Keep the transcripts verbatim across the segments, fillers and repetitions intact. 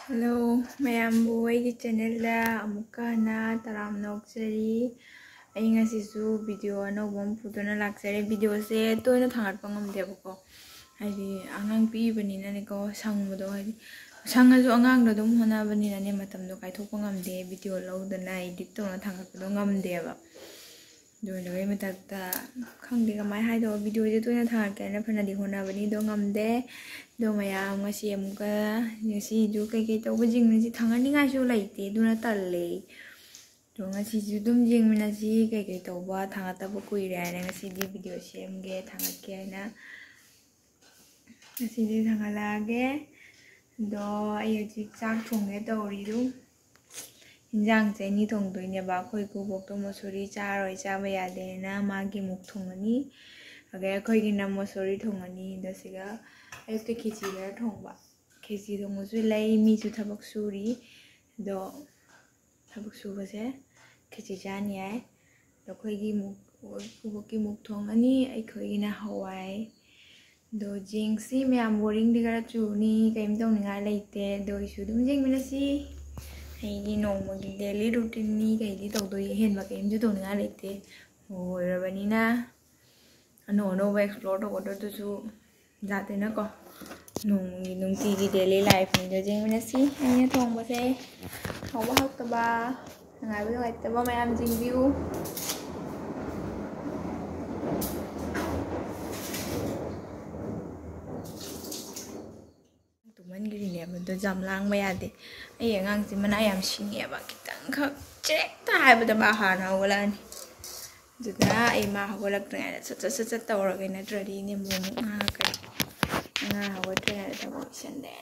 Hello ꯃꯌꯥꯝꯕꯨ, ꯑꯩꯒꯤ ꯆꯦꯅꯦꯜꯗ ꯑꯃꯨꯛꯀ ꯍꯟꯅ ꯇꯔꯥꯝꯅ ꯑꯣꯛꯆꯔꯤ꯫ ꯑꯩ ꯉꯁꯤꯁꯨ ꯚꯤꯗꯤꯑꯣ ꯑꯅꯧꯕ ꯑꯃ ꯄꯨꯗꯨꯅ ꯂꯥꯛꯆꯔꯦ꯫ ꯚꯤꯗꯤꯑꯣꯁꯦ ꯇꯣꯏꯅ ꯊꯥꯡꯒꯠꯄ ꯉꯝꯗꯦꯕꯀꯣ, ꯍꯥꯏꯗꯤ ꯑꯉꯥꯡ ꯄꯤꯛꯏꯕꯅꯤꯅꯅꯦꯀꯣ, ꯁꯪꯕꯗꯣ, ꯍꯥꯏꯗꯤ ꯁꯪꯉꯁꯨ ꯑꯉꯥꯡꯗꯣ ꯑꯗꯨꯝ ꯍꯣꯠꯅꯕꯅꯤꯅꯅꯦ, ꯃꯇꯝꯗꯣ ꯀꯥꯏꯊꯣꯛꯄ ꯉꯝꯗꯦ꯫ ꯚꯤꯗꯤꯑꯣ ꯂꯧꯗꯅ ꯏꯗꯤꯠ ꯇꯧꯅ ꯊꯥꯡꯒꯠꯄꯗꯣ ꯉꯝꯗꯦꯕ꯫ ꯑꯗꯨ ꯂꯣꯏꯕꯩ ꯃꯊꯛꯇ ꯈꯪꯗꯦ ꯀꯃꯥꯏꯅ ꯍꯥꯏꯗꯣꯏꯅꯣ, ꯚꯤꯗꯤꯑꯣꯁꯦ ꯇꯣꯏꯅ ꯊꯥꯔꯛꯀꯦꯅ ꯐꯅꯗꯤ ꯍꯣꯠꯅꯕꯅꯤ, ꯑꯗꯣ ꯉꯝꯗꯦ꯫ ꯑꯗꯣ ꯃꯌꯥꯝ, ꯉꯁꯤ ꯑꯃꯨꯛꯀ, ꯉꯁꯤꯁꯨ ꯀꯩꯀꯩ ꯇꯧꯕ ꯌꯦꯡꯃꯤꯟꯅꯁꯤ, ꯊꯥꯡꯒꯠꯅꯤꯡꯉꯥꯏꯁꯨ ꯂꯩꯇꯦ, ꯑꯗꯨꯅ ꯇꯜꯂꯦ꯫ ꯑꯗꯣ ꯉꯁꯤꯁꯨ ꯑꯗꯨꯝ ꯌꯦꯡꯃꯤꯟꯅꯁꯤ, ꯀꯩꯀꯩ ꯇꯧꯕ ꯊꯥꯡꯒꯠꯇꯕ ꯀꯨꯏꯔꯦ ꯍꯥꯏꯅ ꯉꯁꯤꯗꯤ ꯚꯤꯗꯤꯑꯣ ꯁꯦꯝꯒꯦ, ꯊꯥꯡꯒꯠꯀꯦ ꯍꯥꯏꯅ ꯉꯁꯤꯗꯤ ꯊꯥꯡꯒꯠꯂꯛꯑꯒꯦ꯫ ꯑꯗꯣ ꯑꯩ ꯍꯧꯖꯤꯛ ꯆꯥꯛ ꯊꯣꯡꯒꯦ ꯇꯧꯔꯤꯗꯨ꯫ ꯏꯟꯖꯥꯡꯁꯦ ꯑꯅꯤ ꯊꯣꯡꯗꯣꯏꯅꯦꯕ꯫ ꯑꯩꯈꯣꯏ ꯏꯀꯨꯕꯣꯛꯇꯣ ꯃꯣꯁꯣꯔꯤ ꯆꯥꯔꯣꯏ, ꯆꯥꯕ ꯌꯥꯗꯦꯅ ꯃꯥꯒꯤ ꯃꯨꯛ ꯊꯣꯡꯉꯅꯤ꯫ ꯑꯗꯩ ꯑꯩꯈꯣꯏꯒꯤꯅ ꯃꯣꯁꯣꯔꯤ ꯊꯣꯡꯉꯅꯤ꯫ ꯑꯗꯣ ꯁꯤꯒ ꯑꯌꯨꯛꯇ ꯈꯦꯆꯤ ꯈꯔ ꯊꯣꯡꯕ꯫ ꯈꯦꯆꯤ ꯊꯣꯡꯕꯁꯨ ꯂꯩ, ꯃꯤꯁꯨ ꯊꯕꯛ ꯁꯨꯔꯤ꯫ ꯑꯗꯣ ꯊꯕꯛ ꯁꯨꯕꯁꯦ ꯈꯦꯆꯤ ꯆꯥꯅꯤ ꯍꯥꯏ꯫ ꯑꯗꯣ ꯑꯩꯈꯣꯏꯒꯤ ꯃꯨꯛ, ꯏꯀꯨꯕꯣꯛꯀꯤ ꯃꯨꯛ ꯊꯣꯡꯉꯅꯤ, ꯑꯩꯈꯣꯏꯒꯤꯅ ꯍꯋꯥꯏ꯫ ꯑꯗꯣ ꯌꯦꯡꯁꯤ ꯃꯌꯥꯝ, ꯕꯣꯔꯤꯡꯗꯤ ꯈꯔ ꯆꯨꯅꯤ, ꯀꯔꯤꯝ ꯇꯧꯅꯤꯡꯉꯥꯏ ꯂꯩꯇꯦ꯫ ꯑꯗꯣ ꯑꯩꯁꯨ ꯑꯗꯨꯝ ꯌꯦꯡꯃꯤꯟꯅꯁꯤ꯫ ꯑꯩꯒꯤ ꯅꯣꯡꯃꯒꯤ ꯗꯦꯂꯤ ꯔꯨꯇꯤꯟꯅꯤ, ꯀꯩꯗꯤ ꯇꯧꯗꯣꯏ ꯑꯍꯦꯟꯕ ꯀꯔꯤꯝꯁꯨ ꯇꯧꯅꯤꯡꯉꯥꯏ ꯂꯩꯇꯦ꯫ ꯑꯣꯏꯔꯕꯅꯤꯅ ꯑꯅꯧ ꯑꯅꯧꯕ ꯑꯦꯛꯁꯄ꯭ꯂꯣꯔ ꯇꯧꯒꯗꯧꯗꯨꯁꯨ ꯖꯥꯠꯇꯦꯅꯀꯣ꯫ ꯅꯣꯡꯃꯒꯤ ꯅꯨꯡꯇꯤꯒꯤ ꯗꯦꯂꯤ ꯂꯥꯏꯐꯅꯤꯗꯣ ꯌꯦꯡꯃꯤꯟꯅꯁꯤ꯫ ꯑꯩꯅ ꯊꯣꯡꯕꯁꯦ ꯍꯥꯎꯕ ꯍꯥꯎꯇꯕ, ꯅꯨꯡꯉꯥꯏꯕ ꯅꯨꯡꯉꯥꯏꯇꯕ ꯃꯌꯥꯝ ꯌꯦꯡꯕꯤꯌꯨ꯫ ꯇꯨꯝꯍꯟꯈ꯭ꯔꯤꯅꯦꯕ, ꯑꯗꯣ ꯌꯥꯝ ꯂꯥꯡꯕ ꯌꯥꯗꯦ꯫ ꯑꯩ ꯑꯉꯥꯡꯁꯦ ꯃꯅꯥ ꯌꯥꯝ ꯁꯤꯡꯉꯦꯕ, ꯈꯤꯇꯪꯈꯛ ꯆꯦꯛꯇ ꯍꯥꯏꯕꯗ ꯃꯥ ꯍꯥꯟꯅ ꯍꯧꯒꯠꯂꯛꯑꯅꯤ꯫ ꯑꯗꯨꯅ ꯑꯩ ꯃꯥ ꯍꯧꯒꯠꯂꯛꯇ꯭ꯔꯤꯉꯩꯗ ꯁꯠ ꯁꯠ ꯁꯠ ꯁꯠ ꯇꯧꯔꯒꯦ, ꯅꯠꯇ꯭ꯔꯗꯤ ꯏꯅꯦꯝꯕꯣꯛ ꯑꯃꯨꯛ ꯉꯥꯡꯉꯛꯀꯅꯤ꯫ ꯑꯉꯥꯡ ꯍꯧꯒꯠꯇ꯭ꯔꯤꯉꯩꯗ ꯊꯕꯛ ꯂꯣꯏꯁꯟꯗꯦ꯫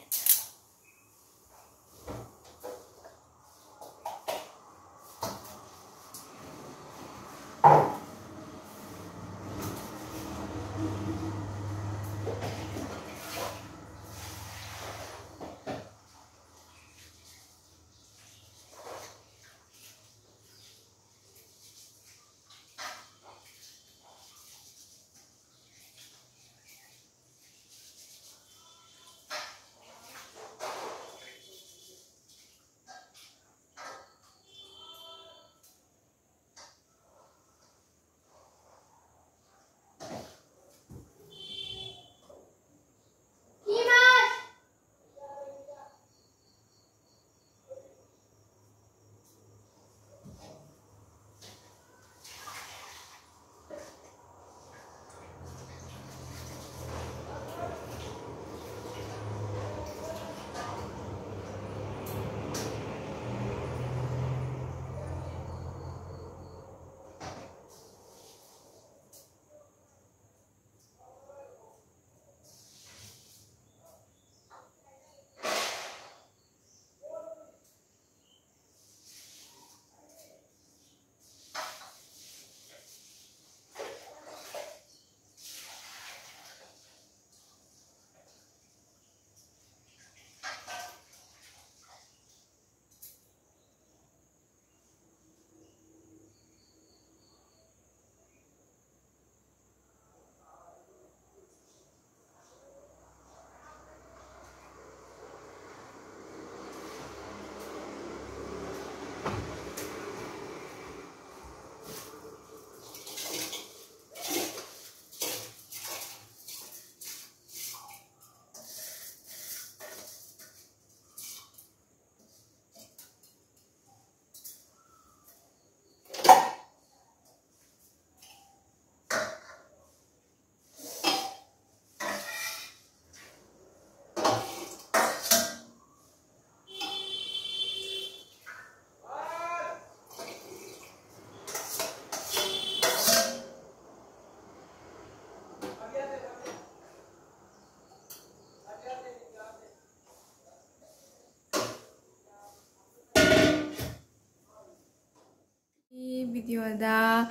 ꯚꯤꯗꯤꯑꯣꯗ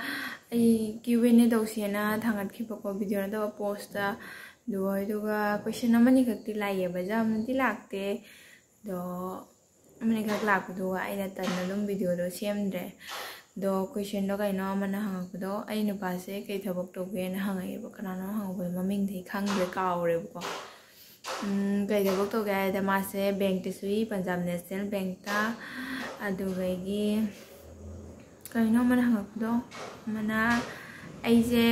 ꯑꯩ Q and A ꯇꯧꯁꯦꯅ ꯊꯥꯡꯒꯠꯈꯤꯕꯀꯣ, ꯚꯤꯗꯤꯑꯣ ꯅꯠꯇꯕ ꯄꯣꯁꯇ꯫ ꯑꯗꯨꯒ ꯑꯗꯨꯒ ꯀꯣꯏꯁꯟ ꯑꯃꯅꯤꯈꯛꯇꯤ ꯂꯥꯛꯑꯦꯕ, ꯌꯥꯝꯅꯗꯤ ꯂꯥꯛꯇꯦ꯫ ꯑꯗꯣ ꯑꯃꯅꯤꯈꯛ ꯂꯥꯛꯄꯗꯨꯒ ꯑꯩꯅ ꯇꯟꯅ ꯑꯗꯨꯝ ꯚꯤꯗꯤꯑꯣꯗꯣ ꯁꯦꯝꯗ꯭ꯔꯦ꯫ ꯑꯗꯣ ꯀꯣꯏꯁꯟꯗꯣ ꯀꯩꯅꯣ ꯑꯃꯅ ꯍꯪꯉꯛꯄꯗꯣ, "ꯑꯩ ꯅꯨꯄꯥꯁꯦ ꯀꯩ ꯊꯕꯛ ꯇꯧꯒꯦꯅ?" ꯍꯪꯉꯛꯑꯦꯕ꯫ ꯀꯅꯥꯅꯣ ꯍꯪꯉꯛꯄꯗꯣ? ꯃꯃꯤꯡꯗꯤ ꯈꯪꯗ꯭ꯔꯦ, ꯀꯥꯎꯔꯦꯕꯀꯣ꯫ ꯎꯝ, ꯀꯩ ꯊꯕꯛ ꯇꯧꯒꯦ ꯍꯥꯏꯗ, ꯃꯥꯁꯦ ꯕꯦꯡꯛꯇ ꯁꯨꯏ, ꯄꯟꯖꯥꯕ ꯅꯦꯁꯅꯦꯜ ꯕꯦꯡꯛꯇ꯫ ꯑꯗꯨꯗꯒꯤ ꯀꯩꯅꯣ ꯑꯃꯅ ꯍꯪꯉꯛꯄꯗꯣ, ꯑꯃꯅ ꯑꯩꯁꯦ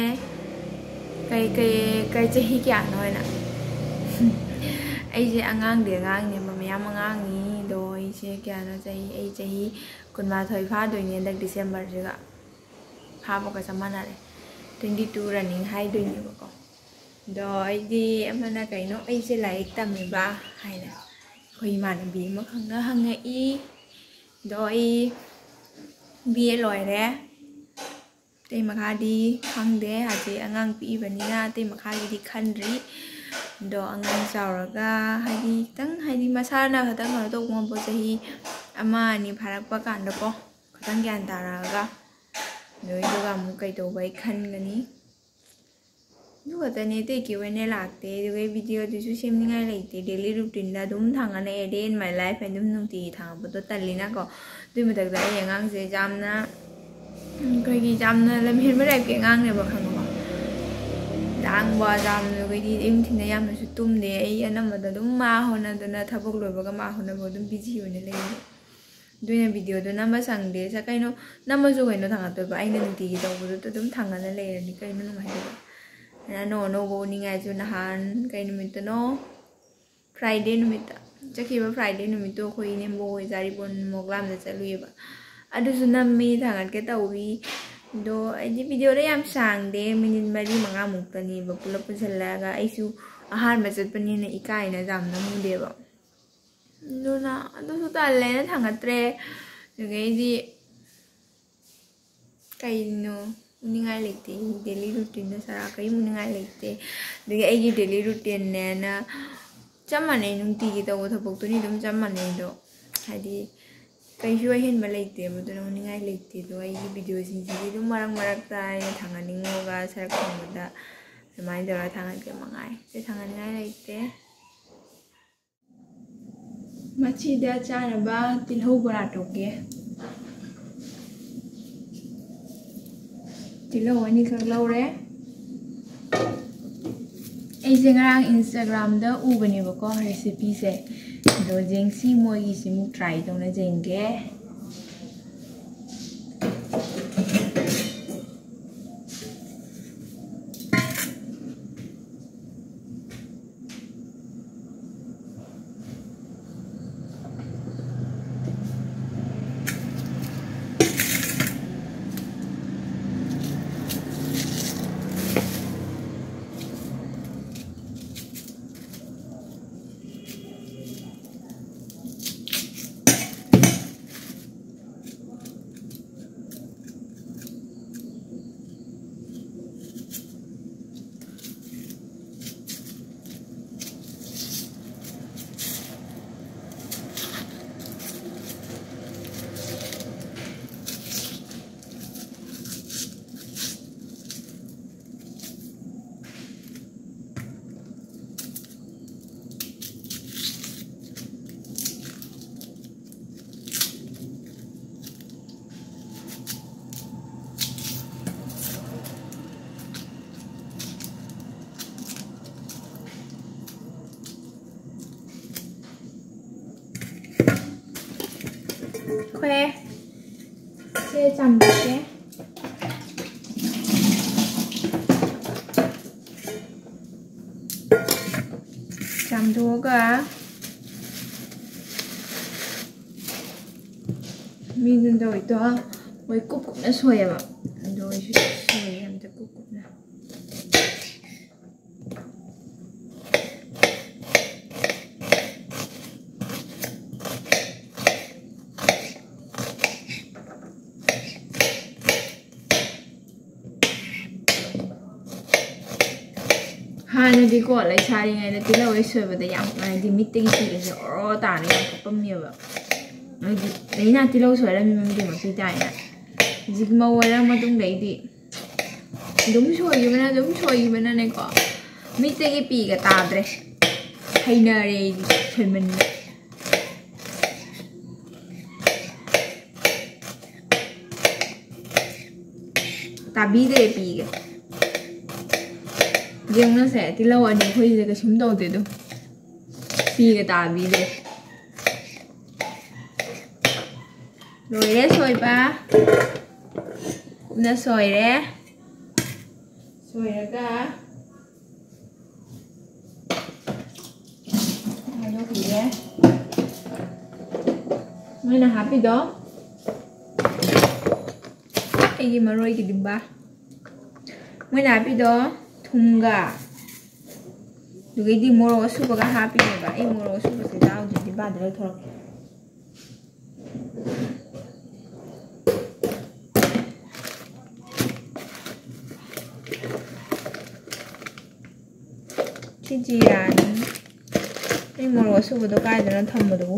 ꯀꯩ, ꯀꯩ, ꯀꯩ ꯆꯍꯤ ꯀꯌꯥꯅꯣ ꯍꯥꯏꯅ꯫ ꯑꯩꯁꯦ ꯑꯉꯥꯡꯗꯤ ꯑꯉꯥꯡꯅꯦꯕ, ꯃꯌꯥꯝ ꯑꯉꯥꯡꯅꯤ꯫ ꯑꯗꯣ ꯑꯩꯁꯦ ꯀꯌꯥꯅꯣ, ꯆꯍꯤ, ꯑꯩ ꯆꯍꯤ ꯀꯨꯟꯃꯥꯊꯣꯏ ꯐꯥꯗꯣꯏꯅꯦ ꯍꯟꯗꯛ ꯗꯤꯁꯦꯝꯕꯔꯁꯤꯒ꯫ ꯐꯥꯕꯒ ꯆꯞ ꯃꯥꯟꯅꯔꯦ꯫ Twenty two running ꯍꯥꯏꯗꯣꯏꯅꯦꯕꯀꯣ꯫ ꯑꯗꯣ ꯑꯩꯗꯤ ꯑꯃꯅ ꯀꯩꯅꯣ, ꯑꯩꯁꯦ ꯂꯥꯏꯔꯤꯛ ꯇꯝꯃꯤꯕ ꯍꯥꯏꯅ ꯑꯩꯈꯣꯏ ꯏꯃꯥꯟꯅꯕꯤ ꯑꯃꯈꯛꯅ ꯍꯪꯉꯛꯏ꯫ ꯑꯗꯣ ꯑꯩ B A ꯂꯣꯏꯔꯦ꯫ ꯑꯇꯩ ꯃꯈꯥꯗꯤ ꯈꯪꯗꯦ, ꯍꯧꯖꯤꯛ ꯑꯉꯥꯡ ꯄꯤꯛꯏꯕꯅꯤꯅ ꯑꯇꯩ ꯃꯈꯥꯒꯤꯗꯤ ꯈꯟꯗ꯭ꯔꯤ꯫ ꯑꯗꯣ ꯑꯉꯥꯡ ꯆꯥꯎꯔꯒ, ꯍꯥꯏꯗꯤ, ꯈꯤꯇꯪ, ꯍꯥꯏꯗꯤ, ꯃꯁꯥꯅ ꯈꯤꯇꯪ ꯀꯩꯅꯣ ꯇꯧꯕ ꯉꯝꯕ, ꯆꯍꯤ ꯑꯃ ꯑꯅꯤ ꯐꯥꯔꯛꯄ ꯀꯥꯟꯗꯀꯣ, ꯈꯤꯇꯪ ꯒ꯭ꯌꯥꯟ ꯇꯥꯔꯛꯑꯒ, ꯑꯗꯨꯗꯨꯒ ꯑꯃꯨꯛ ꯀꯩꯗꯧꯕ ꯑꯩ ꯈꯟꯒꯅꯤ꯫ ꯑꯗꯨ ꯈꯛꯇꯅꯦ, ꯑꯇꯩ Q and A ꯂꯥꯛꯇꯦ꯫ ꯑꯗꯨꯒ ꯑꯩ ꯚꯤꯗꯤꯑꯣꯗꯨꯁꯨ ꯁꯦꯝꯅꯤꯡꯉꯥꯏ ꯂꯩꯇꯦ, daily routineꯗ ꯑꯗꯨꯝ ꯊꯥꯡꯒꯠꯅꯩ, day in my life ꯑꯗꯨꯝ ꯅꯨꯡꯇꯤꯒꯤ ꯊꯥꯡꯒꯠꯄꯗꯣ ꯇꯜꯂꯤꯅꯀꯣ꯫ ꯑꯗꯨꯏ ꯃꯊꯛꯇ ꯑꯩ ꯑꯉꯥꯡꯁꯦ ꯌꯥꯝꯅ, ꯎꯝ, ꯑꯩꯈꯣꯏꯒꯤ ꯌꯥꯝꯅ ꯂꯝꯍꯦꯟꯕ typeꯀꯤ ꯑꯉꯥꯡꯅꯦꯕ, ꯈꯪꯉꯕ? ꯂꯥꯡꯕ ꯌꯥꯝꯅ, ꯑꯩꯈꯣꯏꯗꯤ ꯑꯌꯨꯛ ꯅꯨꯡꯊꯤꯜꯗ ꯌꯥꯝꯅꯁꯨ ꯇꯨꯝꯗꯦ꯫ ꯑꯩ ꯑꯅꯝꯕꯗ ꯑꯗꯨꯝ ꯃꯥ ꯍꯣꯠꯅꯗꯅ, ꯊꯕꯛ ꯂꯣꯏꯕꯒ ꯃꯥ ꯍꯣꯠꯅꯕ ꯑꯗꯨꯝ busy ꯑꯣꯏꯅ ꯂꯩꯌꯦꯕ꯫ ꯑꯗꯨꯅ ꯚꯤꯗꯤꯑꯣꯗꯣ ꯅꯝꯕ ꯁꯪꯗꯦ꯫ ꯁ-, ꯀꯩꯅꯣ, ꯅꯝꯃꯁꯨ ꯀꯩꯅꯣ ꯊꯥꯡꯒꯠꯇꯣꯏꯕ? ꯑꯩꯅ ꯅꯨꯡꯇꯤꯒꯤ ꯇꯧꯕꯗꯨꯗ ꯑꯗꯨꯝ ꯊꯥꯡꯒꯠꯅ ꯂꯩꯔꯗꯤ ꯀꯩꯅꯣ ꯅꯨꯡꯉꯥꯏꯗꯣꯏꯕ? ꯑꯗꯨꯅ ꯑꯅꯧ ꯑꯅꯧꯕ ꯎꯠꯅꯤꯡꯉꯥꯏꯁꯨ ꯅꯍꯥꯟ ꯀꯩ ꯅꯨꯃꯤꯠꯇꯅꯣ? Friday ꯅꯨꯃꯤꯠꯇ꯫ ꯆꯠꯈꯤꯕ Friday ꯅꯨꯃꯤꯠꯇꯣ ꯑꯩꯈꯣꯏ ꯏꯅꯦꯝꯕꯣꯛ ꯍꯣꯏ ꯖꯥꯔꯤꯕꯣꯟ ꯃꯣꯛꯂꯥꯝꯗ ꯆꯠꯂꯨꯏꯌꯦꯕ꯫ ꯑꯗꯨꯁꯨ ꯅꯝꯃꯤ, ꯊꯥꯡꯒꯠꯀꯦ ꯇꯧꯏ꯫ ꯑꯗꯣ ꯑꯩꯗꯤ ꯚꯤꯗꯤꯑꯣꯗ ꯌꯥꯝ ꯁꯥꯡꯗꯦ, ꯃꯤꯅꯤꯠ ꯃꯔꯤ ꯃꯉꯥꯃꯨꯛꯇꯅꯦꯕ ꯄꯨꯂꯞ ꯄꯨꯟꯁꯤꯜꯂꯒ꯫ ꯑꯩꯁꯨ ꯑꯍꯥꯟꯕ ꯆꯠꯄꯅꯤꯅ ꯏꯀꯥꯏꯅ ꯌꯥꯝ ꯅꯝꯃꯨꯗꯦꯕ꯫ ꯑꯗꯨꯅ ꯑꯗꯨꯁꯨ ꯇꯜꯂꯦꯅ ꯊꯥꯡꯒꯠꯇ꯭ꯔꯦ꯫ ꯑꯗꯨꯗꯒꯤꯗꯤ ꯀꯩꯅꯣ ꯎꯅꯤꯡꯉꯥꯏ ꯂꯩꯇꯦ꯫ Daily routineꯗ ꯁꯔꯥ ꯀꯔꯤꯝ ꯎꯅꯤꯡꯉꯥꯏ ꯂꯩꯇꯦ꯫ ꯑꯗꯒꯤ ꯑꯩꯒꯤ daily routineꯅꯦꯅ ꯆꯞ ꯃꯥꯟꯅꯩ, ꯅꯨꯡꯇꯤꯒꯤ ꯇꯧꯕ ꯊꯕꯛꯇꯨꯅꯤ ꯑꯗꯨꯝ ꯆꯞ ꯃꯥꯟꯅꯩ꯫ ꯑꯗꯣ ꯍꯥꯏꯗꯤ ꯀꯩꯁꯨ ꯑꯍꯦꯟꯕ ꯂꯩꯇꯦꯕ, ꯑꯗꯨꯅ ꯎꯅꯤꯡꯉꯥꯏ ꯂꯩꯇꯦ꯫ ꯑꯗꯣ ꯑꯩꯒꯤ ꯚꯤꯗꯤꯑꯣꯁꯤꯡꯁꯤꯗꯤ ꯑꯗꯨꯝ ꯃꯔꯛ ꯃꯔꯛꯇ ꯑꯩꯅ ꯊꯥꯡꯒꯠꯅꯤꯡꯉꯒ ꯁꯔꯛ ꯊꯣꯡꯕꯗ ꯑꯗꯨꯃꯥꯏꯅ ꯇꯧꯔꯒ ꯊꯥꯡꯒꯠꯀꯦ ꯃꯉꯥꯏ꯫ ꯑꯇꯩ ꯊꯥꯡꯒꯠꯅꯤꯡꯉꯥꯏ ꯂꯩꯇꯦ꯫ ꯃꯁꯤꯗ ꯆꯥꯅꯕ ꯇꯤꯜꯍꯧ ꯕꯣꯔꯥ ꯇꯧꯒꯦ꯫ ꯇꯤꯜꯍꯧ ꯑꯅꯤꯈꯛ ꯂꯧꯔꯦ꯫ ꯑꯩꯁꯦ ꯉꯔꯥꯡ Instagram-ꯗ ꯎꯕꯅꯦꯕꯀꯣ recipe-ꯁꯦ, ꯑꯗꯣ ꯌꯦꯡꯁꯤ, ꯃꯣꯏꯒꯤꯁꯤꯃꯨꯛ try ꯇꯧꯅ ꯌꯦꯡꯒꯦ꯫ ꯑꯩꯈꯣꯏ ꯁꯦ ꯆꯥꯝꯊꯣꯛꯀꯦ꯫ ꯆꯥꯝꯊꯣꯛꯑꯒ ꯃꯤꯗꯨꯅ ꯇꯧꯔꯤꯗꯣ ꯃꯣꯏ ꯀꯨꯞ ꯀꯨꯞꯅ ꯁꯣꯏꯌꯦꯕ, ꯑꯗꯣ ꯑꯩꯁꯨ ꯁꯣꯏꯌꯦ ꯑꯝꯇ ꯀꯨꯞ ꯀꯨꯞꯅ꯫ ꯍꯥꯟꯅꯗꯤꯀꯣ, ꯂꯩꯁꯥꯔꯤꯉꯩꯗ ꯇꯤꯜꯍꯧ ꯍꯦꯛ ꯁꯣꯏꯕꯗ ꯌꯥꯝ, ꯍꯥꯏꯗꯤ, ꯃꯤꯠꯇꯒꯤ ꯄꯤꯒꯁꯦ ꯑꯣꯔꯣ ꯇꯥꯅ ꯌꯥꯝ ꯀꯞꯄꯝꯃꯦꯕ꯫ ꯍꯥꯏꯗꯤ ꯂꯩꯅꯥ ꯇꯤꯜꯍꯧ ꯁꯣꯏꯔꯝꯃꯤ ꯃꯃꯤꯡ ꯃꯄꯤ ꯇꯥꯏꯅ꯫ ꯍꯧꯖꯤꯛ ꯃꯧ ꯑꯣꯏꯔ ꯃꯇꯨꯡꯗꯩꯗꯤ ꯑꯗꯨꯝ ꯁꯣꯏꯈꯤꯕꯅ, ꯑꯗꯨꯝ ꯁꯣꯏꯈꯤꯕꯅꯅꯦꯀꯣ, ꯃꯤꯠꯇꯒꯤ ꯄꯤꯒ ꯇꯥꯗ꯭ꯔꯦ꯫ ꯍꯩꯅꯔꯦ ꯑꯩꯗꯤ ꯁꯣꯏꯃꯟꯗꯅ꯫ ꯇꯥꯕꯤꯗꯦ ꯄꯤꯒ꯫ ꯌꯦꯡꯉꯨꯅꯁꯦ, ꯇꯤꯜꯍꯧ ꯑꯅꯤ ꯑꯩꯈꯣꯏꯁꯤꯗ ꯀꯩꯁꯨꯝ ꯇꯧꯗꯦ ꯑꯗꯨꯝ꯫ ꯄꯤꯒ ꯇꯥꯕꯤꯗꯦ꯫ ꯂꯣꯏꯔꯦ ꯁꯣꯏꯕ꯫ ꯀꯨꯞꯅ ꯁꯣꯏꯔꯦ꯫ ꯁꯣꯏꯔꯒ ꯍꯥꯏꯗꯣꯛꯄꯤꯔꯦ꯫ ꯃꯣꯏꯅ ꯍꯥꯞꯄꯤꯗꯣ ꯑꯩꯒꯤ ꯃꯔꯣꯏꯒꯤ ꯗꯤꯕꯥ꯫ ꯃꯣꯏꯅ ꯍꯥꯞꯄꯤꯗꯣ ꯊꯨꯝꯒ, ꯑꯗꯨꯒꯩꯗꯤ ꯃꯣꯔꯣꯛ ꯑꯁꯨꯕꯒ ꯍꯥꯞꯄꯤꯅꯦꯕ꯫ ꯑꯩ ꯃꯣꯔꯣꯛ ꯑꯁꯨꯕꯁꯦ ꯌꯥꯎꯗ꯭ꯔꯗꯤ ꯗꯤꯕꯥꯗ ꯂꯧꯊꯣꯔꯛꯀꯦ꯫ ꯁꯤ ꯖꯤꯔꯥꯅꯤ꯫ ꯑꯩ ꯃꯣꯔꯣꯛ ꯑꯁꯨꯕꯗꯣ ꯀꯥꯏꯗꯅꯣ ꯊꯝꯕꯗꯨꯕꯨ꯫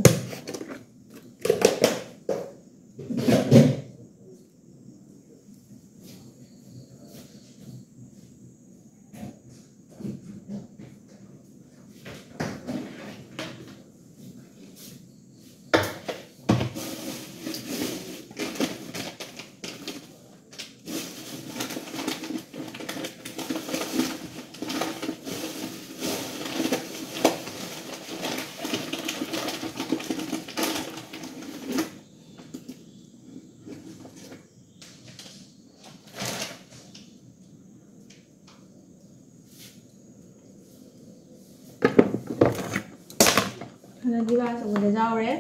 ꯍꯥꯟꯅ ꯗꯤꯕꯥ ꯑꯆꯧꯕꯗ ꯌꯥꯎꯔꯦ꯫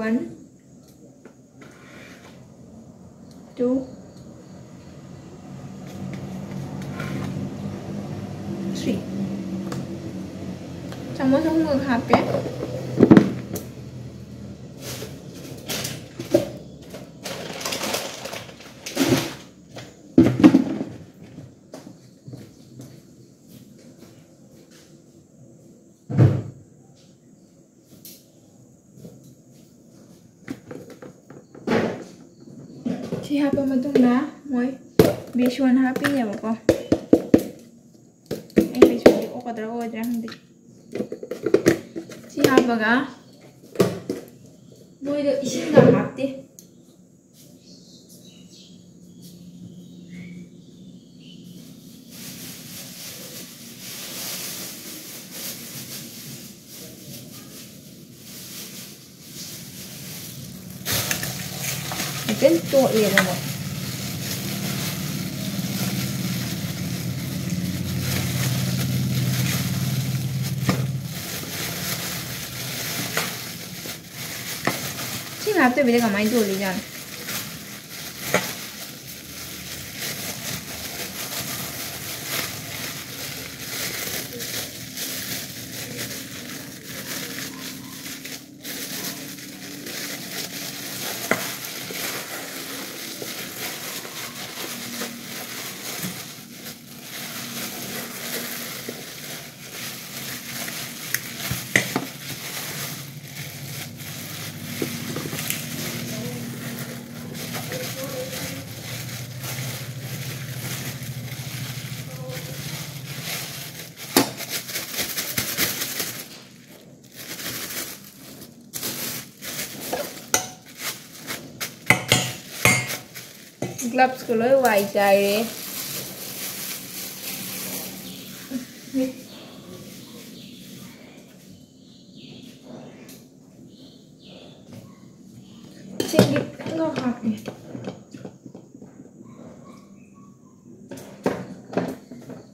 One, two, three. ꯆꯥꯃꯁ ꯑꯍꯨꯝꯈꯛ ꯍꯥꯞꯄꯦ꯫ ꯁꯤ ꯍꯥꯞꯄ ꯃꯇꯨꯡꯗ ꯃꯣꯏ ꯕꯦꯁꯣꯟ ꯍꯥꯞꯄꯤꯅꯦꯕꯀꯣ꯫ ꯑꯩ ꯕꯦꯁꯣꯟꯁꯦ ꯑꯣꯛꯀꯗ꯭ꯔꯥ ꯑꯣꯏꯗ꯭ꯔꯥ ꯈꯪꯗꯦ꯫ ꯁꯤ ꯍꯥꯞꯄꯒ ꯃꯣꯏꯗꯣ ꯏꯁꯤꯡꯒ ꯍꯥꯞꯇꯦ꯫ ꯍꯥꯏꯐꯦꯠ ꯇꯣꯠꯂꯦꯕ ꯃꯣꯏ꯫ ꯁꯤ ꯍꯥꯞꯇꯕꯤꯗ ꯀꯃꯥꯏꯅ ꯇꯣꯠꯂꯤꯖꯥꯠꯅꯣ? Gloves ꯀ ꯂꯣꯏ ꯋꯥꯏ ꯆꯥꯏꯔꯦ꯫ ꯏꯁꯤꯡ ꯈꯤꯇꯪꯒ ꯍꯥꯞꯄꯦ꯫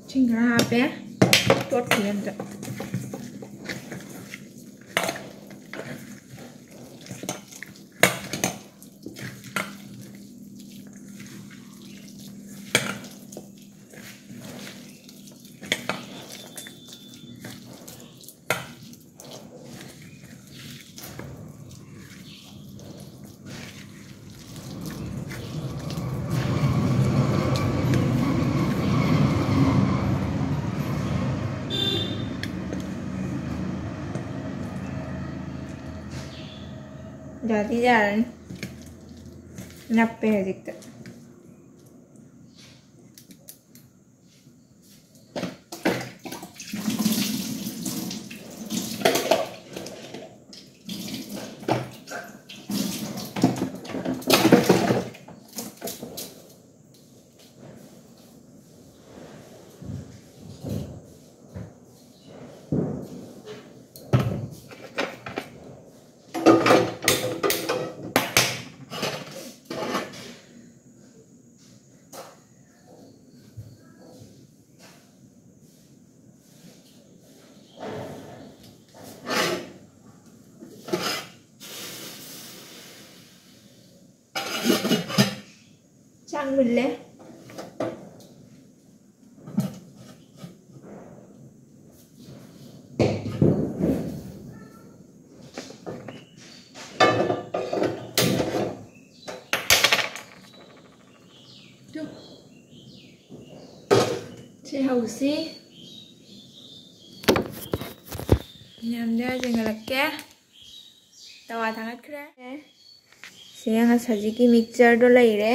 ꯏꯁꯤꯡ ꯈꯔ ꯍꯥꯞꯄꯦ꯫ ꯇꯣꯠꯈꯤꯒꯦ ꯑꯝꯇ꯫ ꯌꯥꯗꯤ ꯌꯥꯔꯅꯤ꯫ ꯅꯞꯄꯦ ꯍꯧꯖꯤꯛꯇ꯫ ꯆꯥꯛ ꯃꯨꯜꯂꯦ꯫ ꯁꯤ ꯍꯧꯁꯤ꯫ ꯃꯌꯥꯝꯗ ꯌꯦꯡꯍꯜꯂꯛꯀꯦ꯫ ꯇꯋꯥ ꯊꯥꯡꯒꯠꯈ꯭ꯔꯦ꯫ ꯁꯤꯒ ꯉꯁꯥꯏꯒꯤ ꯃꯤꯛꯆꯔꯗꯣ ꯂꯩꯔꯦ꯫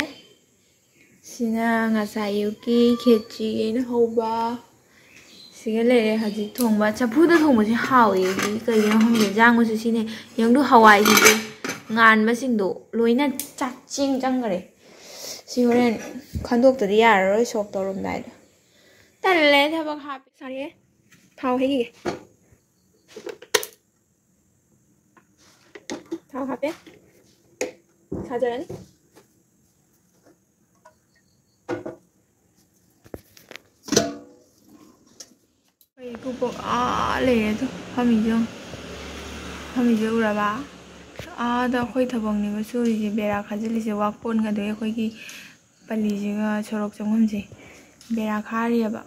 ꯁꯤꯅ ꯉꯁꯥꯏ ꯑꯌꯨꯛꯀꯤ ꯈꯦꯆꯤ ꯑꯩꯅ ꯍꯧꯕ꯫ ꯁꯤꯒ ꯂꯩꯔꯦ ꯍꯧꯖꯤꯛ ꯊꯣꯡꯕ꯫ ꯆꯐꯨꯗ ꯊꯣꯡꯕꯁꯦ ꯍꯥꯎꯋꯦ ꯑꯩꯗꯤ, ꯀꯩꯒꯤꯅꯣ ꯈꯪꯗꯦ꯫ ꯌꯦꯟꯖꯥꯡꯕꯨꯁꯨ ꯁꯤꯅꯦ꯫ ꯌꯦꯡꯗꯨ, ꯍꯋꯥꯏꯁꯤꯗꯤ ꯉꯥꯟꯕꯁꯤꯡꯗꯣ ꯂꯣꯏꯅ ꯆꯥꯛ ꯆꯦꯡ ꯆꯪꯈꯔꯦ꯫ ꯁꯤ ꯍꯣꯔꯦꯟ ꯈꯟꯗꯣꯛꯇꯗꯤ ꯌꯥꯔꯔꯣꯏ ꯁꯣꯛ ꯇꯧꯔꯝꯗꯥꯏꯗ꯫ ꯇꯜꯂꯦ ꯊꯕꯛ ꯍꯥꯞꯄꯦ꯫ ꯁꯥꯔꯦ꯫ ꯊꯥꯎ ꯍꯩꯈꯤꯒꯦ꯫ ꯊꯥꯎ ꯍꯥꯞꯄꯦ꯫ ꯁꯥꯖꯔꯅꯤ꯫ ꯑꯩ ꯏꯀꯨꯕꯣꯛ ꯑꯥ ꯂꯩꯔꯦ ꯑꯗꯣ, ꯐꯝꯃꯤꯁꯦ ꯌꯦꯡꯉꯣ꯫ ꯐꯝꯃꯤꯁꯦ ꯎꯔꯕ? ꯑꯥꯗ ꯑꯩꯈꯣꯏ ꯊꯕꯛꯅꯦꯕ ꯁꯨꯔꯤꯁꯦ, ꯕꯦꯔꯥ ꯈꯥꯖꯤꯜꯂꯤꯁꯦ, ꯋꯥꯛ ꯄꯣꯟꯒꯗꯣ ꯑꯩꯈꯣꯏꯒꯤ ꯄꯜꯂꯤꯁꯤꯒ ꯁꯣꯔꯣꯛ ꯆꯪꯐꯝꯁꯦ ꯕꯦꯔꯥ ꯈꯥꯔꯤꯑꯕ꯫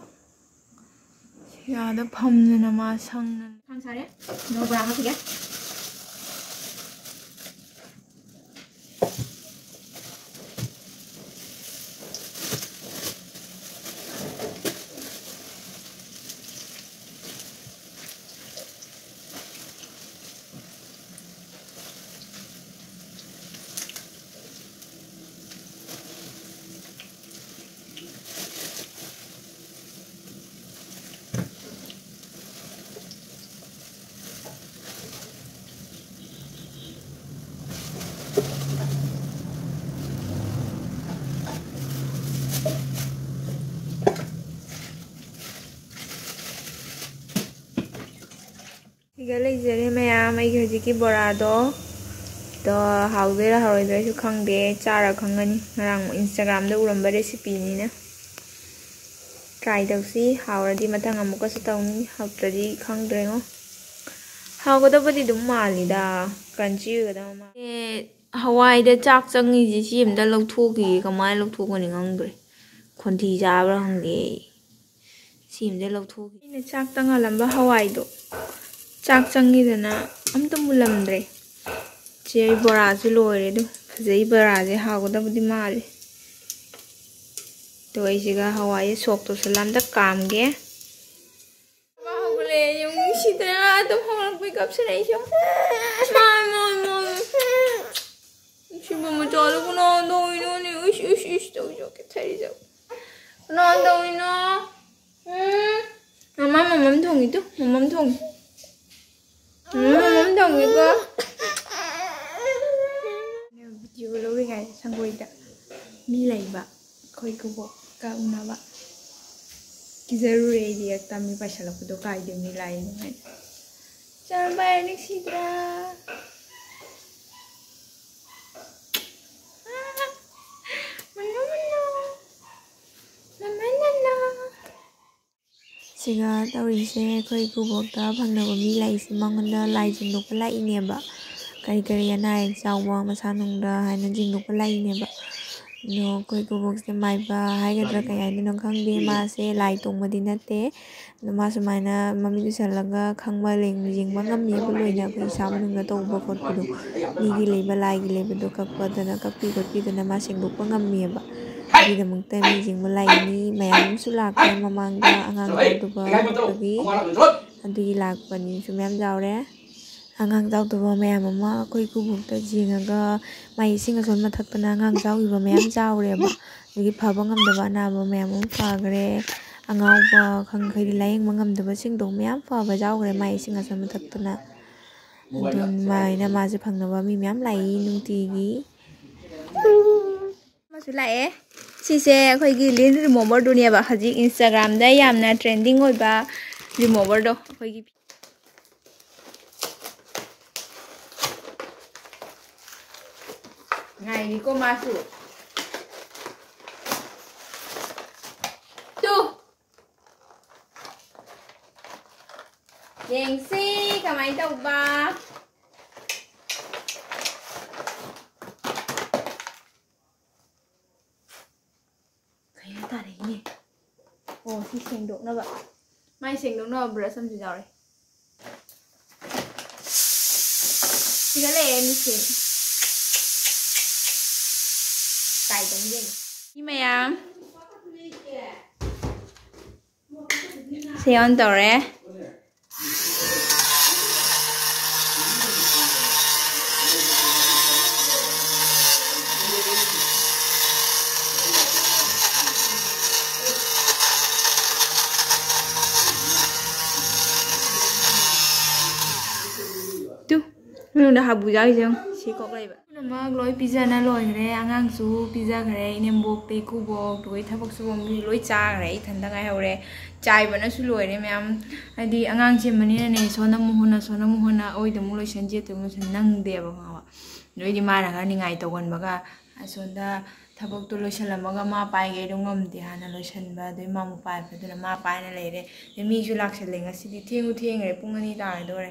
ꯁꯤ ꯑꯥꯗ ꯐꯝꯗꯅ ꯃꯥ ꯁꯪꯅ꯫ ꯊꯥꯡ ꯁꯥꯔꯦ꯫ ꯑꯗꯨꯒ ꯕꯣꯔꯥ ꯍꯥꯞꯈꯤꯒꯦ꯫ ꯁꯤꯒ ꯂꯩꯖꯔꯦ ꯃꯌꯥꯝ, ꯑꯩꯒꯤ ꯍꯧꯖꯤꯛꯀꯤ ꯕꯣꯔꯥꯗꯣ꯫ ꯑꯗꯣ ꯍꯥꯎꯗꯣꯏꯔꯥ ꯍꯥꯎꯔꯣꯏꯗꯣꯏꯔꯥꯁꯨ ꯈꯪꯗꯦ, ꯆꯥꯔ ꯈꯪꯒꯅꯤ꯫ ꯉꯔꯥꯡ Instagram-ꯗ ꯎꯔꯝꯕ recipe-ꯅꯤꯅ try ꯇꯧꯁꯤ꯫ ꯍꯥꯎꯔꯗꯤ ꯃꯊꯪ ꯑꯃꯨꯛꯀꯁꯨ ꯇꯧꯅꯤ, ꯍꯥꯎꯇ꯭ꯔꯗꯤ ꯈꯪꯗ꯭ꯔꯦꯉꯣ꯫ ꯍꯥꯎꯒꯗꯕꯗꯤ ꯑꯗꯨꯝ ꯃꯥꯜꯂꯤꯗ, crunchy ꯑꯣꯏꯒꯗꯕ ꯃꯥꯜꯂꯤ꯫ ꯑꯦ, ꯍꯋꯥꯏꯗ ꯆꯥꯛ ꯆꯪꯉꯤꯁꯦ ꯁꯤ ꯑꯝꯇ ꯂꯧꯊꯣꯛꯈꯤꯒꯦ, ꯀꯃꯥꯏꯅ ꯂꯧꯊꯣꯛꯀꯅꯤ ꯈꯪꯗ꯭ꯔꯦ꯫ ꯈꯣꯟꯊꯤ ꯆꯥꯕ꯭ꯔꯥ ꯈꯪꯗꯦ ꯑꯩ꯫ ꯁꯤ ꯑꯝꯇ ꯂꯧꯊꯣꯛꯈꯤ꯫ ꯑꯩꯅ ꯆꯥꯛꯇ ꯉꯥꯜꯂꯝꯕ ꯍꯋꯥꯏꯗꯣ ꯆꯥꯛ ꯆꯪꯉꯤꯗꯅ ꯑꯝꯇ ꯃꯨꯜꯂꯝꯗ꯭ꯔꯦ꯫ ꯆꯦ, ꯑꯩ ꯕꯣꯔꯥꯁꯨ ꯂꯣꯏꯔꯦ꯫ ꯑꯗꯨ ꯐꯖꯩ, ꯕꯣꯔꯥꯁꯦ ꯍꯥꯎꯒꯗꯕꯗꯤ ꯃꯥꯜꯂꯦ꯫ ꯑꯗꯣ ꯑꯩꯁꯤꯒ ꯍꯋꯥꯏꯁꯦ ꯁꯣꯛ ꯇꯧꯁꯜꯂ ꯑꯝꯇ ꯀꯥꯝꯒꯦ꯫ ꯃꯥ ꯍꯧꯒꯠꯂꯛꯑꯦ, ꯌꯦꯡꯉꯨ, ꯅꯨꯡꯁꯤꯗ꯭ꯔꯥ? ꯑꯗꯨꯝ ꯍꯧꯒꯠꯂꯛꯄꯩ ꯀꯞꯁꯤꯜꯂꯛꯏꯁꯦ꯫ ꯃꯥ, ꯃꯥ, ꯃꯥ꯫ ꯅꯨꯡꯁꯤꯕ ꯃꯆꯥꯗꯣ ꯀꯅꯥꯅ ꯇꯧꯔꯤꯅꯣꯅꯦ? ꯏꯁ, ꯏꯁ, ꯏꯁ, ꯇꯧꯔꯤꯁꯦ, ꯀꯦꯊꯔꯤꯁꯦ꯫ ꯀꯅꯥꯅ ꯇꯧꯔꯤꯅꯣ? ꯎꯝ꯫ ꯃꯃꯥ, ꯃꯃꯝ ꯊꯣꯡꯉꯤ ꯇꯨ, ꯃꯃꯝ ꯊꯣꯡꯉꯤ꯫ ꯎꯝ, ꯃꯃꯝ ꯊꯣꯡꯉꯤꯀꯣ꯫ Video ꯂꯧꯔꯤꯉꯩ ꯁꯪꯒꯣꯏꯗ ꯃꯤ ꯂꯩꯕ, ꯑꯩꯈꯣꯏ ꯏꯀꯨꯕꯣꯛꯀ ꯎꯅꯕ꯫ ꯀꯤꯖꯔꯨꯔꯦ ꯑꯩꯗꯤ, ꯍꯦꯛꯇ ꯃꯤ ꯄꯥꯏꯁꯜꯂꯛꯄꯗꯣ ꯀꯥꯏꯗꯩ ꯃꯤ ꯂꯥꯛꯏꯅꯣ ꯍꯥꯏꯅ꯫ ꯆꯥꯝꯕ ꯅꯨꯡꯁꯤꯗ꯭ꯔꯥ? ꯃꯅꯨ, ꯃꯅꯨ꯫ ꯃꯃꯥ, ꯅꯅꯥ꯫ ꯁꯤꯒ ꯇꯧꯔꯤꯁꯦ, ꯑꯩꯈꯣꯏ ꯏꯀꯨꯕꯣꯛꯇ ꯐꯪꯅꯕ ꯃꯤ ꯂꯥꯛꯏꯁꯦ, ꯃꯉꯣꯟꯗ ꯂꯥꯏ ꯆꯤꯡꯗꯣꯛꯄ ꯂꯥꯛꯏꯅꯦꯕ꯫ ꯀꯔꯤ ꯀꯔꯤ ꯑꯅꯥ ꯑꯌꯦꯛ ꯆꯥꯎꯕ, ꯃꯁꯥ ꯅꯨꯡꯗ ꯍꯥꯏꯅ ꯆꯤꯡꯗꯣꯛꯄ ꯂꯥꯛꯏꯅꯦꯕ꯫ ꯑꯗꯣ ꯑꯩꯈꯣꯏ ꯏꯀꯨꯕꯣꯛꯁꯦ ꯃꯥꯏꯕ ꯍꯥꯏꯒꯗ꯭ꯔꯥ ꯀꯩ ꯍꯥꯏꯗꯣꯏꯅꯣ ꯈꯪꯗꯦ, ꯃꯥꯁꯦ ꯂꯥꯏ ꯇꯣꯡꯕꯗꯤ ꯅꯠꯇꯦ꯫ ꯑꯗꯣ ꯃꯥ ꯁꯨꯃꯥꯏꯅ ꯃꯃꯤꯠ ꯎꯏꯁꯜꯂꯒ ꯈꯪꯕ, ꯂꯦꯡ-, ꯌꯦꯡꯕ ꯉꯝꯃꯦꯕ ꯂꯣꯏꯅ, ꯑꯩꯈꯣꯏ ꯏꯁꯥ ꯃꯅꯨꯡꯗ ꯇꯧꯕ ꯈꯣꯠꯄꯗꯣ꯫ ꯃꯤꯒꯤ ꯂꯩꯕ, ꯂꯥꯏꯒꯤ ꯂꯩꯕꯗꯣ ꯀꯛꯄꯗꯅ, ꯀꯛꯄꯤ ꯈꯣꯠꯄꯤꯗꯅ ꯃꯥ ꯁꯦꯡꯗꯣꯛꯄ ꯉꯝꯃꯦꯕ꯫ ꯑꯗꯨꯒꯤꯗꯃꯛꯇ ꯃꯤ ꯌꯦꯡꯕ ꯂꯥꯛꯏꯅꯤ꯫ ꯃꯌꯥꯝ ꯑꯃꯁꯨ ꯂꯥꯛꯈ꯭ꯔꯦ ꯃꯃꯥꯡꯗ ꯑꯉꯥꯡ ꯌꯥꯎꯗꯕ ꯈꯣꯠꯄꯒꯤ꯫ ꯑꯗꯨꯒꯤ ꯂꯥꯛꯄ ꯃꯤꯁꯨ ꯃꯌꯥꯝ ꯌꯥꯎꯔꯦ꯫ ꯑꯉꯥꯡ ꯆꯥꯎꯗꯕ ꯃꯌꯥꯝ ꯑꯃ ꯑꯩꯈꯣꯏ ꯏꯀꯨꯕꯣꯛꯇ ꯌꯦꯡꯉꯒ ꯃꯥꯏ ꯏꯁꯤꯡ ꯑꯁꯣꯟ ꯃꯊꯛꯇꯅ ꯑꯉꯥꯡ ꯆꯥꯎꯈꯤꯕ ꯃꯌꯥꯝ ꯆꯥꯎꯔꯦꯕ꯫ ꯑꯗꯒꯤ ꯐꯕ ꯉꯝꯗꯕ ꯑꯅꯥꯕ ꯃꯌꯥꯝ ꯑꯃ ꯐꯈ꯭ꯔꯦ꯫ ꯑꯉꯥꯎꯕ ꯈꯪ-, ꯍꯥꯏꯗꯤ ꯂꯥꯌꯦꯡꯕ ꯉꯝꯗꯕꯁꯤꯡꯗꯣ ꯃꯌꯥꯝ ꯐꯕ ꯌꯥꯎꯈ꯭ꯔꯦ ꯃꯥꯏ ꯏꯁꯤꯡ ꯑꯁꯣꯟ ꯃꯊꯛꯇꯅ꯫ ꯑꯗꯨꯃꯥꯏꯅ ꯃꯥꯁꯦ ꯐꯪꯅꯕ ꯃꯤ ꯃꯌꯥꯝ ꯂꯥꯛꯏ ꯅꯨꯡꯇꯤꯒꯤ꯫ ꯑꯃꯁꯨ ꯂꯥꯛꯑꯦ꯫ ꯁꯤꯁꯦ ꯑꯩꯈꯣꯏꯒꯤ lint remover-ꯗꯨꯅꯦꯕ, ꯍꯧꯖꯤꯛ Instagram-ꯗ ꯌꯥꯝꯅ trending ꯑꯣꯏꯕ remover-ꯗꯣ꯫ ꯑꯩꯈꯣꯏꯒꯤ ꯉꯥꯏꯔꯤꯀꯣ ꯃꯥꯁꯨ꯫ ꯇꯨ꯫ ꯌꯦꯡꯁꯤ ꯀꯃꯥꯏꯅ ꯇꯧꯕ꯫ ꯀꯩꯅꯣ ꯇꯥꯔꯛꯏꯅꯦ꯫ ꯑꯣ, ꯁꯤ ꯁꯦꯡꯗꯣꯛꯅꯕ꯫ ꯃꯥꯏ ꯁꯦꯡꯗꯣꯛꯅꯕ ꯕ꯭ꯔꯁ ꯑꯃꯁꯨ ꯌꯥꯎꯔꯦ꯫ ꯁꯤꯒ ꯂꯩꯔꯦ ꯃꯤꯁꯤꯡ꯫ ꯀꯥꯏꯗꯅ ꯌꯦꯡꯉꯦ꯫ ꯃꯤ ꯃꯌꯥꯝ꯫ ꯁꯤ ꯑꯣꯟ ꯇꯧꯔꯦ꯫ ꯇꯨ, ꯃꯅꯨꯡꯗ ꯍꯥꯕꯨ ꯌꯥꯎꯔꯤꯁꯦ ꯌꯦꯡꯉꯨ꯫ ꯁꯤ ꯀꯣꯛ ꯂꯩꯕ꯫ ꯄꯨꯝꯅꯃꯛ ꯂꯣꯏ ꯄꯤꯖꯅ ꯂꯣꯏꯈ꯭ꯔꯦ꯫ ꯑꯉꯥꯡꯁꯨ ꯄꯤꯖꯈ꯭ꯔꯦ꯫ ꯏꯅꯦꯝꯕꯣꯛꯇ, ꯏꯀꯨꯕꯣꯛ, ꯑꯗꯨꯒ ꯊꯕꯛ ꯁꯨꯕ ꯃꯤ ꯂꯣꯏ ꯆꯥꯈ꯭ꯔꯦ꯫ ꯏꯊꯟꯗ ꯉꯥꯏꯍꯧꯔꯦ꯫ ꯆꯥꯏꯕꯅꯁꯨ ꯂꯣꯏꯔꯦ ꯃꯌꯥꯝ꯫ ꯍꯥꯏꯗꯤ ꯑꯉꯥꯡ ꯆꯦꯟꯕꯅꯤꯅꯅꯦ, ꯁꯣꯟꯗ ꯑꯃꯨꯛ ꯍꯣꯠꯅ, ꯁꯣꯟꯗ ꯑꯃꯨꯛ ꯍꯣꯠꯅ, ꯑꯣꯏꯗ ꯑꯃꯨꯛ ꯂꯣꯏꯁꯟ, ꯆꯦꯠꯇ ꯑꯃꯨꯛ ꯂꯣꯏꯁꯟ ꯅꯪꯗꯦꯕ, ꯈꯪꯉꯕ? ꯑꯗꯨꯏꯗꯤ ꯃꯥꯅ ꯈꯔ ꯅꯤꯡꯉꯥꯏ ꯇꯧꯒꯟꯕꯒ, ꯑꯁꯣꯝꯗ ꯊꯕꯛꯇꯣ ꯂꯣꯏꯁꯜꯂꯝꯃꯒ ꯃꯥ ꯄꯥꯏꯒꯦ ꯑꯗꯨꯝ ꯉꯝꯗꯦ, ꯍꯥꯟꯅ ꯂꯣꯏꯁꯟꯕ, ꯑꯗꯨꯏ ꯃꯥ ꯑꯃꯨꯛ ꯄꯥꯏꯕ, ꯑꯗꯨꯅ ꯃꯥ ꯄꯥꯏꯅ ꯂꯩꯔꯦ꯫ ꯑꯗꯩ ꯃꯤꯁꯨ ꯂꯥꯛꯁꯜꯂꯦ ꯉꯁꯤꯗꯤ, ꯊꯦꯡꯁꯨ ꯊꯦꯡꯈ꯭ꯔꯦ, ꯄꯨꯡ ꯑꯅꯤ ꯇꯥꯒꯗꯧꯔꯦ꯫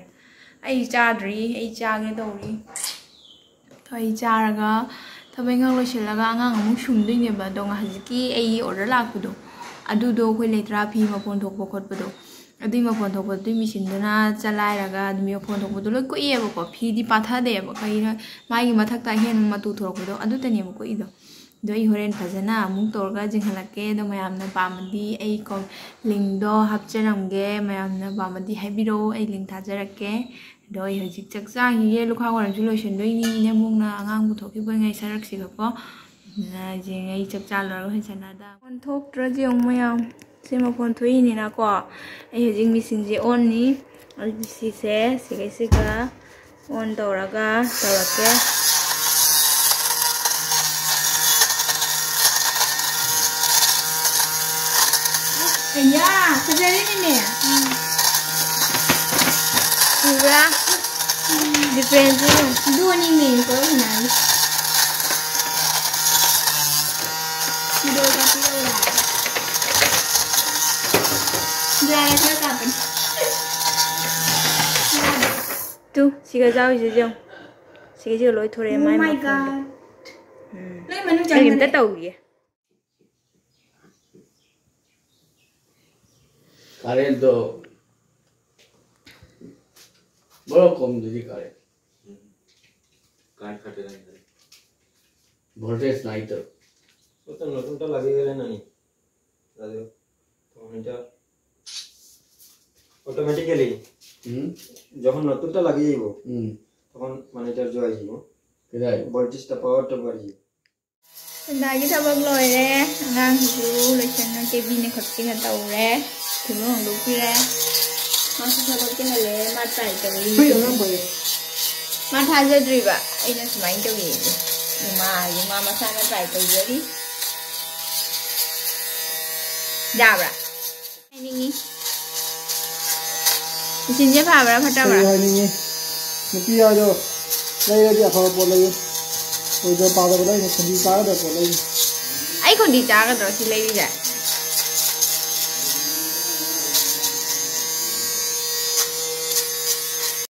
ꯑꯩ ꯆꯥꯗ꯭ꯔꯤ, ꯑꯩ ꯆꯥꯒꯦ ꯇꯧꯔꯤ꯫ ꯑꯩ ꯆꯥꯔꯒ ꯊꯕꯛ ꯏꯪꯈꯥꯡ ꯂꯣꯏꯁꯤꯜꯂꯒ ꯑꯉꯥꯡ ꯑꯃꯨꯛ ꯁꯨꯝꯗꯣꯏꯅꯦꯕ꯫ ꯑꯗꯣ ꯍꯧꯖꯤꯛꯀꯤ ꯑꯩꯒꯤ ꯑꯣꯔꯗꯔ ꯂꯥꯛꯄꯗꯣ, ꯑꯗꯨꯗꯣ ꯑꯩꯈꯣꯏ ꯂꯩꯇ꯭ꯔꯥ, ꯐꯤ ꯃꯄꯣꯟ ꯊꯣꯛꯄ ꯈꯣꯠꯄꯗꯣ, ꯑꯗꯨꯏ ꯃꯄꯣꯟ ꯊꯣꯛꯄꯗꯨ ꯃꯦꯆꯤꯟꯗꯨꯅ ꯆꯂꯥꯏꯔꯒ ꯑꯗꯨꯝ ꯃꯄꯣꯟ ꯊꯣꯛꯄꯗꯣ ꯂꯣꯏ ꯀꯣꯛꯏꯑꯕꯀꯣ꯫ ꯐꯤꯗꯤ ꯄꯥꯊꯗꯦꯕ, ꯀꯩꯅꯣ, ꯃꯥꯒꯤ ꯃꯊꯛꯇ ꯑꯍꯦꯟꯕ ꯃꯇꯨ ꯊꯣꯔꯛꯄꯗꯣ ꯑꯗꯨꯇꯅꯦꯕ ꯀꯣꯛꯏꯗꯣ꯫ ꯑꯗꯣ ꯑꯩ ꯍꯣꯔꯦꯟ ꯐꯖꯅ ꯑꯃꯨꯛ ꯇꯧꯔꯒ ꯆꯤꯡꯍꯜꯂꯛꯀꯦ꯫ ꯑꯗꯣ ꯃꯌꯥꯝꯅ ꯄꯥꯝꯃꯗꯤ ꯑꯩ ꯀꯣ-, ꯂꯤꯡꯗꯣ ꯍꯥꯞꯆꯔꯝꯒꯦ, ꯃꯌꯥꯝꯅ ꯄꯥꯝꯃꯗꯤ ꯍꯥꯏꯕꯤꯔꯛꯑꯣ, ꯑꯩ ꯂꯤꯡ ꯊꯥꯖꯔꯛꯀꯦ꯫ ꯑꯗꯣ ꯑꯩ ꯍꯧꯖꯤꯛ ꯆꯥꯛ ꯆꯥꯈꯤꯒꯦ, ꯂꯨꯈꯥꯛ ꯋꯥꯏꯔꯝꯁꯨ ꯂꯣꯏꯁꯤꯟꯗꯣꯏꯅꯤ꯫ ꯏꯅꯦꯝꯕꯣꯛꯅ ꯑꯉꯥꯡ ꯄꯨꯊꯣꯛꯈꯤꯕꯉꯩ ꯁꯔꯛꯁꯤꯒꯀꯣ꯫ ꯑꯗꯨꯅ ꯍꯧꯖꯤꯛ ꯑꯩ ꯆꯥꯛ ꯆꯥ ꯂꯣꯏꯔꯒ ꯍꯣꯏ ꯁꯥꯟꯅꯗ꯫ ꯃꯄꯣꯟ ꯊꯣꯛꯇ꯭ꯔꯗꯤ ꯌꯦꯡꯉꯨ ꯃꯌꯥꯝ꯫ ꯁꯤ ꯃꯄꯣꯟ ꯊꯣꯛꯏꯅꯤꯅꯀꯣ꯫ ꯑꯩ ꯍꯧꯖꯤꯛ ꯃꯦꯆꯤꯟꯁꯦ ꯑꯣꯟꯅꯤ꯫ ꯑꯗꯨ ꯁꯤꯁꯦ ꯁꯤꯒꯩꯁꯤꯒ ꯑꯣꯟ ꯇꯧꯔꯒ ꯇꯧꯔꯛꯀꯦ꯫ ꯑꯌꯥ, ꯐꯖꯔꯦꯅꯦ꯫ ꯎꯕ꯭ꯔꯥ? ꯗꯤꯐ꯭ꯔꯦꯟꯁꯁꯦ ꯌꯦꯡꯉꯨ꯫ ꯑꯗꯨꯅꯤꯅꯦ ꯀꯣ ꯍꯨꯟꯅꯔꯤꯁꯦ꯫ ꯚꯤꯗꯤꯑꯣ ꯀꯥꯞꯄꯤꯔꯛꯎꯔꯥ? ꯌꯥꯔꯦ, ꯈꯔ ꯀꯥꯞꯄꯅꯤ꯫ ꯇꯨ, ꯁꯤꯒ ꯆꯥꯎꯔꯤꯁꯦ ꯌꯦꯡꯉꯨ꯫ ꯁꯤꯒ ꯁꯤꯒ ꯂꯣꯏ ꯊꯣꯔꯛꯑꯦ, Oh ꯃꯥꯏ my ꯃꯈꯣꯟꯗꯣ꯫ God. ꯎꯝ꯫ ꯂꯣꯏ ꯃꯅꯨꯡ ꯑꯩ ꯑꯝꯇ ꯆꯪꯈ꯭ꯔꯦ꯫ ꯇꯧꯈꯤꯒꯦ꯫ ꯀꯥꯔꯦꯟꯗꯣ ꯃꯔꯣꯛ ꯀꯣꯝꯗꯨꯗꯤ ꯀꯥꯔꯦꯟ꯫ ꯀꯥꯔꯦꯟ ꯈꯔ ꯈꯔ ꯂꯩꯔꯦ꯫ ꯚꯣꯜꯇꯦꯖ ꯅꯥꯏꯟꯇ꯫ বোতল নতুনটা লাগিয়ে গেলে নানি? দাদু, তখন এটা অটোমেটিক্যালি হুম? যখন নতুনটা লাগিয়ে দিব, হুম। তখন মানে এটা জয় দিব। কোথায়? ভোল্টেজটা, পাওয়ারটা বাড়িয়ে। ꯁꯟꯗꯥꯒꯤ ꯊꯕꯛ ꯂꯣꯏꯔꯦ꯫ ꯑꯉꯥꯡꯁꯤꯁꯨ ꯂꯣꯏꯁꯟꯅ ꯀꯦꯕꯤꯅ ꯈꯣꯠꯄꯤꯅ ꯇꯧꯔꯦ꯫ ꯐꯤꯔꯣꯜ ꯍꯣꯡꯗꯣꯛꯄꯤꯔꯦ꯫ ꯃꯥꯁꯨ ꯊꯕꯛꯇꯤ ꯍꯜꯂꯛꯑꯦ꯫ ꯃꯥ ꯇ꯭ꯔꯥꯏ ꯇꯧꯔꯤ꯫ ꯍꯨꯏ ꯑꯉꯥꯡ ꯐꯩꯌꯦ꯫ ꯃꯥ ꯊꯥꯖꯗ꯭ꯔꯤꯕ ꯑꯩꯅ ꯁꯨꯃꯥꯏꯅ ꯇꯧꯋꯦ꯫ ꯏꯃꯥ ꯍꯥꯏꯁꯦ ꯃꯥ ꯃꯁꯥꯅ ꯇ꯭ꯔꯥꯏ ꯇꯧꯖꯔꯤ꯫ ꯌꯥꯕ꯭ꯔꯥ? ꯍꯥꯏꯅꯤꯡꯉꯤ꯫ ꯃꯦꯆꯤꯟꯁꯦ ꯐꯕ꯭ꯔꯥ ꯐꯠꯇꯕ꯭ꯔꯥ? ꯀꯔꯤ ꯍꯥꯏꯅꯤꯡꯉꯤ? ꯅꯨꯄꯤ ꯍꯥꯏꯗꯣ ꯂꯩꯔꯗꯤ ꯑꯐꯕ ꯄꯣꯠ ꯂꯩꯌꯨ꯫ ꯑꯣꯏꯗ ꯄꯥꯗꯕ ꯂꯩꯅ ꯈꯣꯟꯗꯤ ꯆꯥꯒꯗꯕ ꯄꯣꯠ ꯂꯩꯅꯤ꯫ ꯑꯩ ꯈꯣꯟꯗꯤ ꯆꯥꯒꯗ꯭ꯔꯣ ꯁꯤ ꯂꯩꯔꯤꯁꯦ?